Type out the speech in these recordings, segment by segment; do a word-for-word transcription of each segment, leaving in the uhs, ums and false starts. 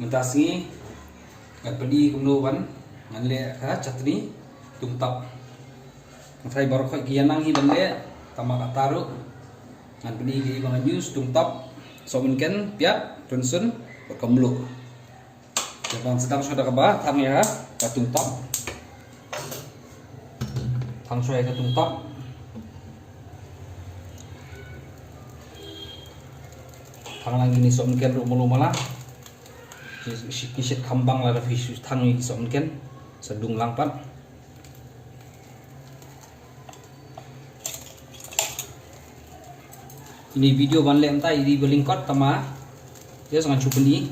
Mynta sngi ngan pyni kumno ban ngan leh ka chutney tungtap. Ngan try baroh khoit ki ïa nang hi ban leh, tangba kata ruh ngan pyni ki ba ngan use tungtap, sohmynken, piat, rynsun bad ka mluh. Te ban sdang shuwa da kaba thang ïa ka tungtap. Thang shuwa ïa ka tungtap. Thang lang kine sohmynken ruh malu mala. Ki shit, ki shit kham bang lada phi shu thang ïa ki sohmynken, sa dung lang pat. Ine i video ban leh mynta i dei ba lyngkot, tangba ïa sa ngan shu pyni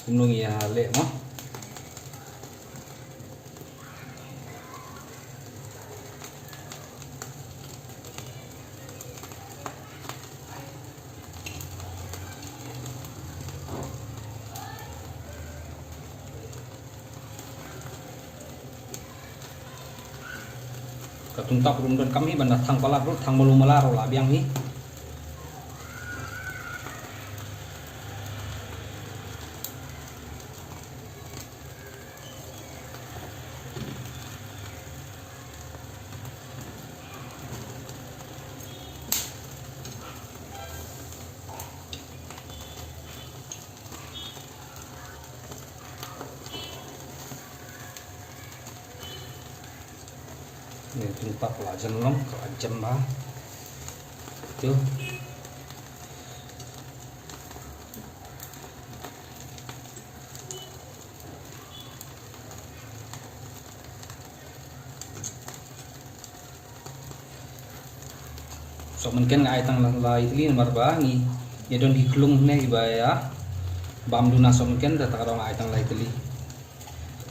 kumno ïa leh mo. Ka tungtap ruh ym donkam hi ban da thang palat ruh, thang malu mala ruh la biang hi. Ine i tungtap ka la jan long, ka la jan bha. Ito. Sohmynken nga ai tang la, lai tylli namar ba ngi, ngi don ki khlung ne kiba ïa bam duna sohmynken, te kata ka daw nga ai tang lai tylli.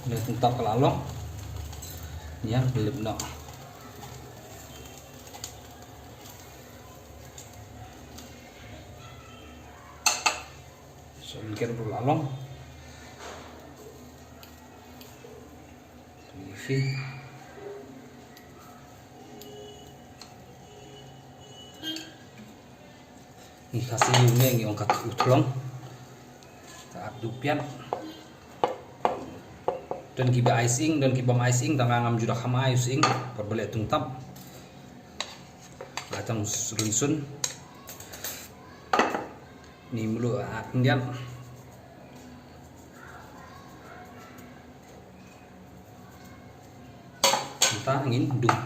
Ine i tungtap ka la long. Ïa, lip noh. Sohmynken ruh la long. Ngi Khasi une ngi ong ka u thlong. Ka at du piat. Don kiba ai sying, don kiba ym ai sying, tang nga ngam ju da kham ai u sying por ba leh tungtap. Ai tang rynsun. Ine i mluh at khyndiat. Mynta ngin dung.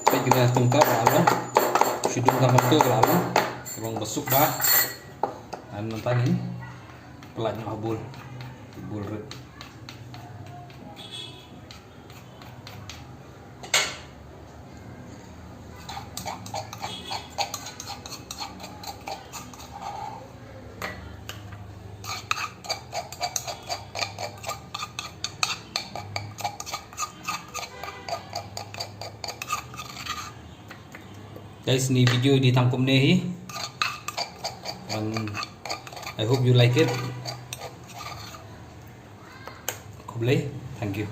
Peit kine tungtap ka la long. Shi dung tang kumto ka la long. Long ba suk bha. Ngan, mynta ngin pyllait noh ha bowl. Bowl rit. Guys, ine i video i dei tang kumne hi. And I hope you like it. Khublei, thank you.